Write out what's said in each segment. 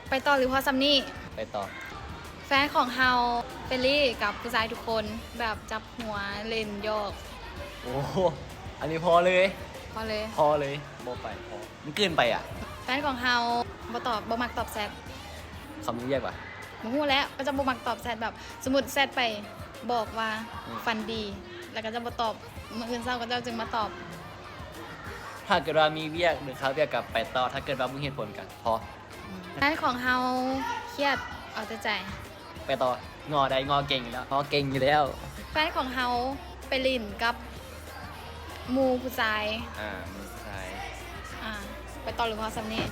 ໄປຕໍ່ ຫຼື ພໍສ່ຳນີ້? ໄປຕໍ່. ແຟນຂອງເຮົາ ເຟຣນລີກັບຜູ້ຊາຍທຸກຄົນ ແບບຈັບຫົວ ຫຼິ້ນ ຢອກ. ໂອ້ ອັນນີ້ພໍເລີຍ. ພໍເລີຍ. ພໍເລີຍ. ບໍ່ໄປ ພໍ. ມັນເກີນໄປອະ. ແຟນຂອງເຮົາບໍ່ຕອບ ບໍ່ມັກຕອບແຊັດ. ເຂົາມີວຽກຫວາ? ບໍ່ຮູ້ແຫຼະ ເຂົາເຈົ້າບໍ່ມັກຕອບແຊັດ ແບບ ສົມມຸດແຊັດໄປບອກວ່າ ອືມ ຝັນດີ ແລ້ວເຂົາເຈົ້າບໍ່ຕອບ ມື້ອື່ນເຊົ້າເຂົາເຈົ້າຈຶ່ງມາຕອບ. ຖ້າເກີດວ່າມີວຽກ ຫຼື ຄາວຽກກໍໄປຕໍ່ ຖ້າເກີດວ່າບໍ່ມີເຫດຜົນກໍພໍ. ແຟນຂອງເຮົາຄຽດເອົາແຕ່ໃຈ. ໄປຕໍ່. ງໍໄດ້ ງໍເກັ່ງຢູ່ແລ້ວ ງໍເກັ່ງຢູ່ແລ້ວ. ແຟນຂອງເຮົາໄປຫຼິ້ນກັບ ໝູ່ຜູ້ຊາຍ. ອ່າ ໝູ່ຜູ້ຊາຍ. ອ່າ ໄປຕໍ່ ຫຼື ພໍສ່ຳນີ້?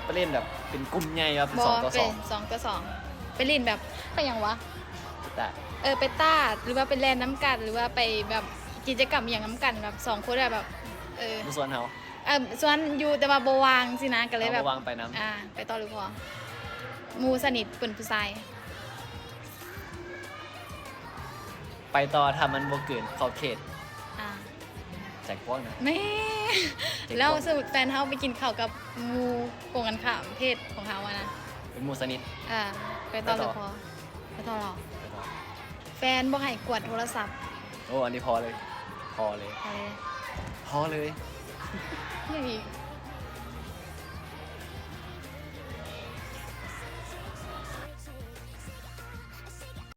ໄປຫຼິ້ນແບບເປັນກຸ່ມໃຫຍ່ ວ່າເປັນສອງຕໍ່ສອງ. ສອງຕໍ່ສອງ ໄປຫຼິ້ນແບບ ໄປຫຍັງຫວາ? ໄປຕາດ. ເອີ ໄປຕາດ ຫຼືວ່າໄປແລ່ນນຳກັນ ຫຼືວ່າໄປແບບກິດຈະກຳອີ່ຫຍັງນຳກັນ ແບບສອງຄົນ ແບບ ເອີ ບໍ່ຊວນເຮົາ. ເອີ ຊວນຢູ່ ແຕ່ວ່າບໍ່ວ່າງຊີ້ນະ ກໍເລີຍແບບ ເຮົາບໍ່ວ່າງໄປນຳ. ອ່າ ໄປຕໍ່ ຫຼື ພໍ? ໝູ່ສະໜິດເປັນຜູ້ຊາຍ. ໄປຕໍ່ ຖ້າມັນບໍ່ເກີນຂອບເຂດ. ອ່າ ໃຈກວ້າງນະ. ແມ່ ແລ້ວສົມມຸດແຟນເຮົາໄປກິນເຂົ້າກັບໝູ່ກົງກັນຂ້າມເພດຂອງເຮົາຫັ້ນນະ ເປັນໝູ່ສະໜິດ. ອ່າ ໄປຕໍ່ ຫຼື ພໍ? ໄປຕໍ່. ໄປຕໍ່. ແຟນບໍ່ໃຫ້ກວດໂທລະສັບ. ໂອ້ ອັນນີ້ພໍເລີຍ. ພໍເລີຍ. ພໍເລີຍ. ພໍເລີຍ. ຫຍັງອີກ?